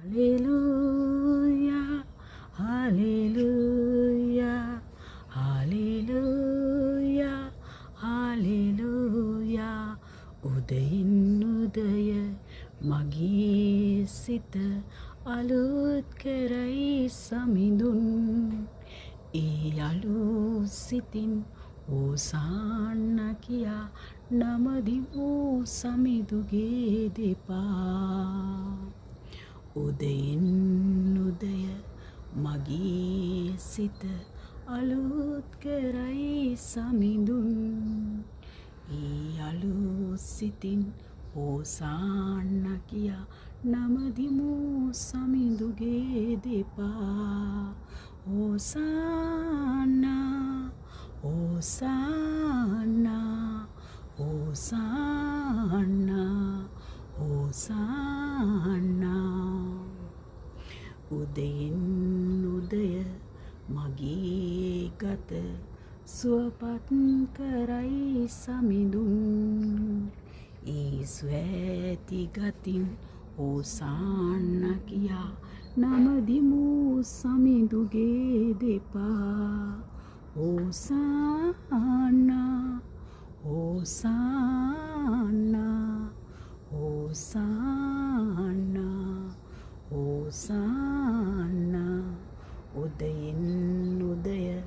Hallelujah, hallelujah, hallelujah, hallelujah. උදයින් උදය මගේ සිත අලුත් කරයි සමිඳුන්. ඒ අලුත් සිතින් හෝසාන්න කියා නමදිමු සමිඳුගේ දෙපා. උදයින් උදය මගේ සිත අලුත් කරයි සමිඳුන්. ඒ අලුත් සිතින් හෝසාන්න කියා නමදිමු සමිඳුගේ දෙපා. හෝසාන්නා, හෝසාන්නා, හෝසාන්නා, හෝසාන්නා. උදයෙන් උදය මගේ ගත සුවපත් කරයි සමිඳුන්. ඒ සුවැති ගතින් හෝසාන්න කියා නමදිමු සමිඳුගේ දෙපා. හෝසාන්නා, හෝසාන්නා, හෝසාන්නා, හෝසාන්නා. උදයින් උදය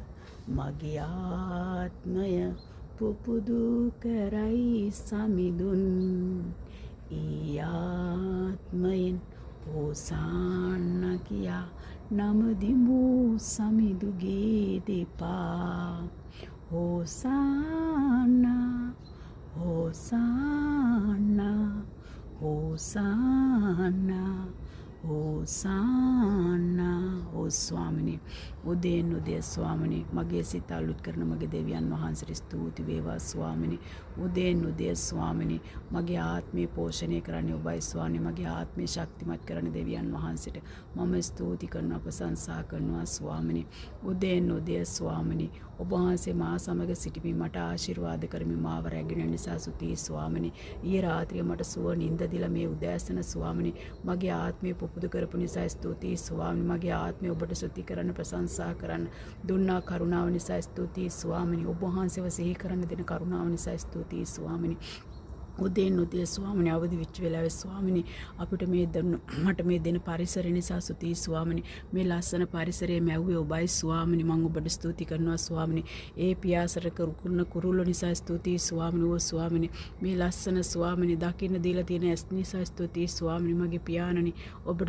මගේ ආත්මය පුපුදු කරයි සමිඳුන්. ඒ ආත්මයෙන් හෝසාන්න කියා නමදිමු සමිඳුගේ දෙපා. හෝසාන්නා, හෝසාන්නා, හෝසාන්නා, හෝසාන්නා. ඕ ස්වාමිනේ, උදේන් උදේ ස්වාමිනේ, මගේ සිත අලුත් කරන මගේ දෙවියන් වහන්සේට ස්තුති වේවා ස්වාමිනේ. උදේන් උදේ ස්වාමිනේ, මගේ ආත්මය පෝෂණය කරන්නේ ඔබයි ස්වාමිනේ. මගේ ආත්මය ශක්තිමත් කරන දෙවියන් වහන්සේට මම ස්තුති කරනවා, ප්‍රශංසා කරනවා ස්වාමිනේ. උදේන් උදේ ස්වාමිනේ, ඔබ වහන්සේ මා සමග සිටිමින් මට ආශිර්වාද කරමින් මාව රැගෙන නිසා ස්තුතියි ස්වාමිනේ. ඊයේ රාත්‍රියේ මට සුව නිින්ද දීලා මේ උදෑසන ස්වාමිනේ මගේ ආත්මය පුපුදු කරපු නිසා ස්තුතියි ස්වාමිනේ. මගේ ආත්මය ඔබට ස්තුති කරන්න, ප්‍රශංසා කරන්න දුන්නා කරුණාව නිසා ස්තුතියි ස්වාමිනේ. ඔබ වහන්සේව සිහි කරන්න දෙන කරුණාව නිසා ස්තුතියි ස්වාමිනේ. උදේන් උදේ ස්වාමිනේ, අවදි වෙච්ච වෙලාවේ ස්වාමිනේ, අපිට මේ මට මේ දෙන පරිසරය නිසා ස්තුතියි ස්වාමිනේ. මේ ලස්සන පරිසරය මැව්වේ ඔබයි ස්වාමිනේ. මං ඔබට ස්තුති කරනවා ස්වාමිනේ. ඒ පියාසර කරන කුරුල්ලෝ නිසා ස්තුතියි ස්වාමිනේ. ඕ ස්වාමිනේ, මේ ලස්සන ස්වාමිනේ දකින්න දීලා තියෙන ඇස් නිසා ස්තුතියි ස්වාමිනේ. මගේ පියාණනි, ඔබට